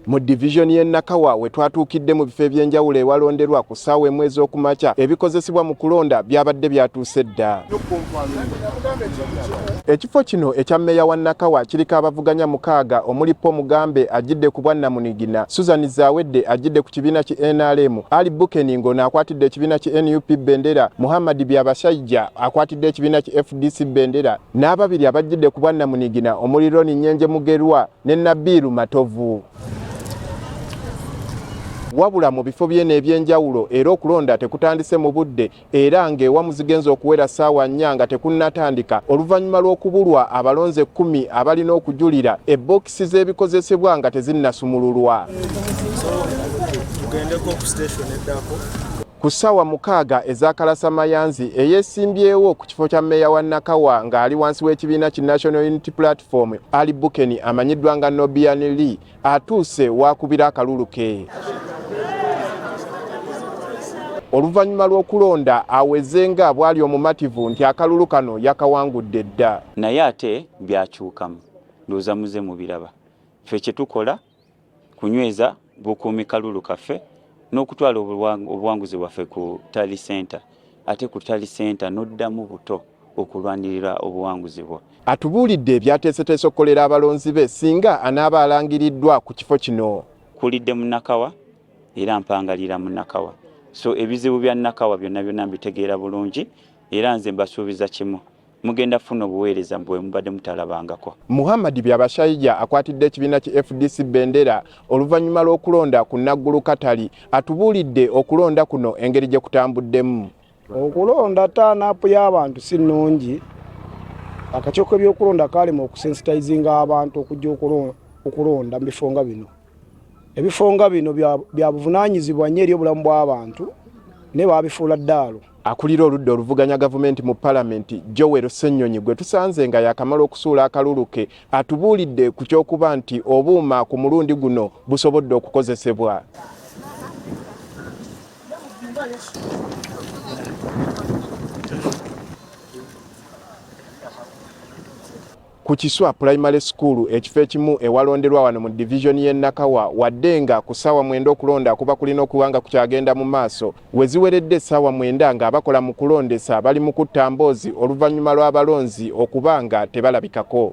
Mu divizoni y'e Nakawa we twatuukidde mu bifo eby'enjawulo ewalonderwa ku ssaawa emu ez'okumakya, ebikozesebwa mu kulonda byabadde byatuuse dda. Ekifo kino ekya mmeeya wa Nakawa kiriko abavuganya mukaaga omuli Paul Mugambe ajjidde ku bwannamunigina, Susan Zawedde ajjidde ku kibiina ki NRM, Ali Bukeni ng'ono akwatidde ekibiina ki NUP bendera, Muhammad Byabashaija akwatidde ekibiina ki FDC bendera n'ababiri abajjidde ku bwannamunigina omuli Ronnie Nyenje Mugerwa ne Nabiiru Matovu. Wabula mu bifo by'eno eby'enjawulo era okulonda tekutandise mu budde era ng'ewamu zigenze okuwera ssaawa nnya nga tekunnatandika oluvannyuma lw'okubulwa abalonzi ekkumi abalina okujulira ebbookisi z'ebikozesebwa nga tezinnasumululwa. Ku ssaawa 6 eza Kalasamayanzi eyeesimbyewo ku kifo kya mmeeya wa Nakawa ng'ali wansi w'ekibiina ki National Unity Platform Ali Bukeni amanyiddwa nga Nobian Lee atuuse waakubira akalulu ke. Oluvannyuma lw'okulonda aweze nga bw'ali omumativu nti akalulu kano yakawangudde dda. Naye ate byakyukamu, ndowooza muze mubiraba. Ffe kye tukola kunyweza bukuumi kalulu kaffe n'okutwala obuwanguzi bwaffe ku tally center, ate ku tally center n'oddamu buto okulwanirira obuwanguzi bwo. Atubuulidde byateeseteese okukolera abalonzi be singa anaaba alangiriddwa ku kifo kino. Nkulidde mu Nakawa era mpangalira mu Nakawa, so ebizibu bya Nakawa byonna byonna mbitegeera bulungi era nze mbasuubiza kimu, mugenda kufuna obuweereza bwe mubadde mutalabangako. Muhammad Byabashaija akwatidde ekibiina ki FDC bendera oluvannyuma lw'okulonda ku Naggulu Katali atubuulidde okulonda kuno engeri gye kutambuddemu. Okulonda turn-up y'abantu si nnungi. Akakiiko k'ebyokulonda kaalema okusensitizinga abantu okujja okulonda mu bifo nga bino. Ebifo nga bino bya buvunaanyizibwa nnyo eri obulamu bw'abantu naye baabifuula ddaalo. Akulira oludda oluvuganya gavumenti mu palamenti Joel Ssenyonyi gwe tusanze nga yakamala okusuula akalulu ke atubuulidde ku ky'okuba nti obuuma ku mulundi guno busobodde okukozesebwa. Ku Kiswa Primary School ekifo ekimu ewalonderwa wano mu divizoni y'e Nakawa wadde nga ku ssaawa 9 okulonda kuba kulina okuba nga kukyagenda mu maaso, we ziweredde essaawa 9 ng'abakola mu kulondesa bali mu kutta mboozi oluvannyuma lw'abalonzi okuba nga tebalabikako.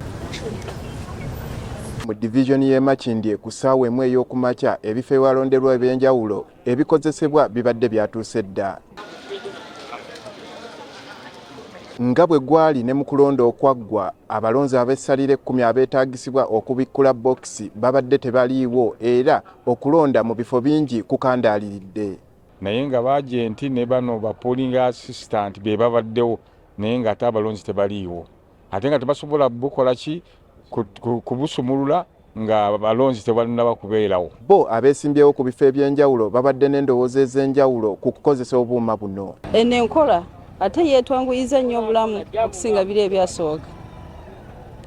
Mu divizoni y'e Makindye ku ssaawa 1 ey'okumakya ebifo ewalonderwa eby'enjawulo ebikozesebwa bibadde byatuuse dda. Nga bwe gwali ne mu kulonda okwaggwa, abalonzi ab'essalira ekkumi abeetaagisibwa okubikkula bokisi babadde tebaliiwo era okulonda mu bifo bingi kukandaaliridde. Naye nga baajenti ne bano ba polling assistant be babaddewo naye ng'ate abalonzi tebaliiwo ate nga tebasobola bukola ki kubusumulula nga balonzi tebalina kubeerawo. Bo abeesimbyewo ku bifo eby'enjawulo babadde n'endowooza ez'enjawulo ku kukozesa obuuma buno. Eno enkola ate yeetwanguyiza nnyo obulamu okusinga biri ebyasooka,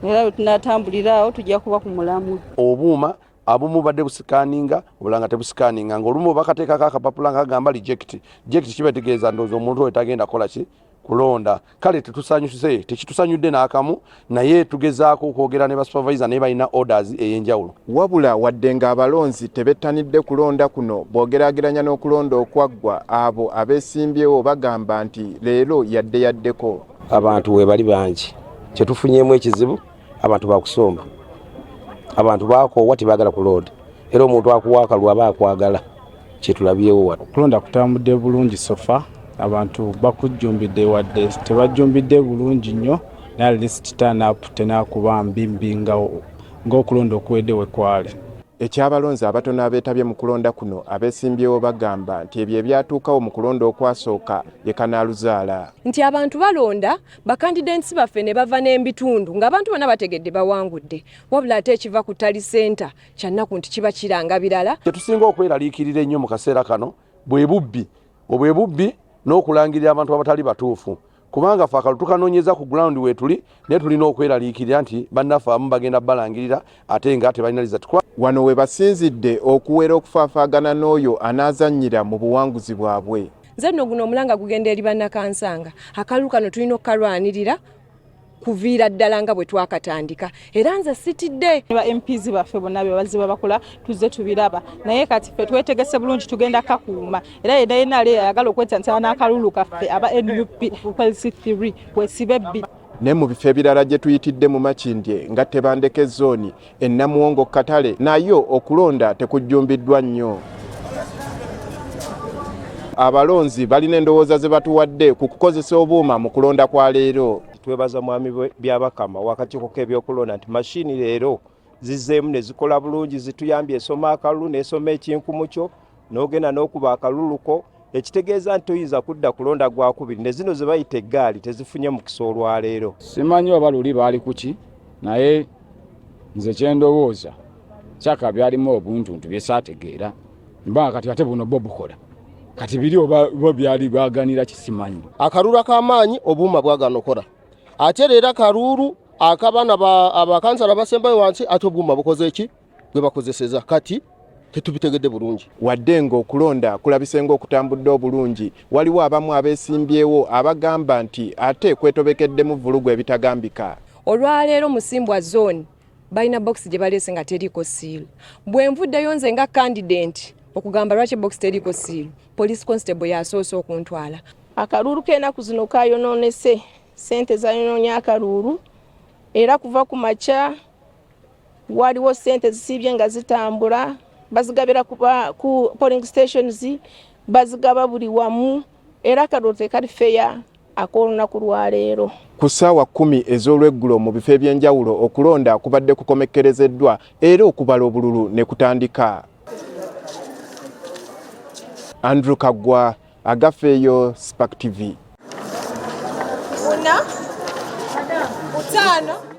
era bwe tunaatambulira awo tujja kuba ku mulamwa. Obuuma abumu badde busikaninga obulala nga tebusikaninga, ng'olumu bakateekako akapapula nga kagamba reject. Reject kiba kitegeeza ndowooza omuntu oyo tagenda kukola ki kulonda. Kale tetusanyuse, tekitusanyudde n'akamu, naye tugezaako okwogera ne ba supervisor naye balina orders ey'enjawulo. Wabula wadde ng'abalonzi tebettanidde kulonda kuno bw'ogeraageranya n'okulonda okwaggwa, abo abeesimbyewo bagamba nti leero yadde yaddeko. Abantu weebali bangi, kye tufunyeemu ekizibu abantu bakusomba, abantu bakoowa tebaagala kulonda, era omuntu akuwa akalulu aba akwagala. Kyetulabyewo wano. Okulonda kutambudde bulungi sofa, abantu bakujjumbidde wadde tebajjumbidde bulungi nnyo, naye at least turn up tenakuba mbi mbi ng'okulonda okuwedde we kwali. Eky'abalonzi abatono abeetabye mu kulonda kuno, abeesimbyewo bagamba nti ebyo ebyatuukawo mu kulonda okwasooka ye kanaaluzaala. Nti abantu balonda bakandidenti baffe ne bava n'embitundu ng'abantu bonna bategedde bawangudde, wabula ate ekiva ku tally center kyannaku nti kiba kiranga birala. Kye tusinga okweraliikirira ennyo mu kaseera kano bwe bubbi, obwe bubbi n'okulangirira abantu abatali batuufu, kubanga ffe akalulu tukanoonyeza ku ground weetuli, naye tulina okweraliikirira nti bannaffe abamu bagenda balangirira ate nga tebalina result. Wano we basinzidde okuwera okufaafaagana n'oyo anaazannyira mu buwanguzi bwabwe. Nze nno guno omulanga gugenda eri bannakansanga, akalulu kano tulina okukalwanirira. Kuviira ddala nga bwe twakatandika era nze sitidde. Ba MPs baffe bonna bye bazze babakola tuzze tubiraba, naye kati ffe twetegese bulungi, tugenda kakuuma era yenna yenna ali ayagala okwetantala n'akalulu kaffe aba NUP LC3 wesibe bbi. Ne mu bifo ebirala gye tuyitidde mu Makindye nga Tebandeke zooni, e Namuwongo Katale nayo okulonda tekujjumbiddwa nnyo. Abalonzi balina endowooza ze batuwadde ku kukozesa obuuma mu kulonda kwa leero. Twebaza Mwami Byabakama ow'akakiiko k'ebyokulonda nti mashini leero zizzeemu ne zikola bulungi, zituyambye esoma akalulu n'esoma ekinkumu kyo n'ogenda n'okuba akalulu ko, ekitegeeza nti toyinza kudda kulonda gwakubiri, ne zino ze bayita eggaali tezifunye mukisa olwaleero. Simanyi oba luli baali kuki, naye nze kyendowooza kyaka byalimu obuntuntu bye saategeera mbanga kati ate buno bo bukola kati biri oba bo byali baganira kisimanyi. Akalulu ak'amaanyi obuuma bwagaana okukola, ate leero akaluulu akabaana abakansala basembayo wansi ate obuuma bukoze ki bwe bakozeseza kati tetubitegedde bulungi. Wadde ng'okulonda kulabise ng'okutambudde obulungi, waliwo abamu abeesimbyewo abagamba nti ate kwetobekeddemu vvulugu ebitagambika. Olwaleero mu Ssimbwa Zone balina box gye baleese nga teriiko seal. Bwe nvuddeyo nze nga candidate okugamba lwaki box teriiko seal, police constable yasoose okuntwala. Akaluulu k'enaku zino kayonoonese, ssente zayonoonye akaluulu era kuva ku makya waliwo ssente zisiibye nga zitambula, bazigabira ku polling stations, bazigaba buli wamu era akalulu tekali feya ak'olunaku lwaleero. Ku ssaawa 10 ez'olweggulo mu bifo eby'enjawulo okulonda kubadde kukomekkerezeddwa era okubala obululu ne kutandika. Andrew Kaggwa, Agafeeyo, Spark TV. Una, utano.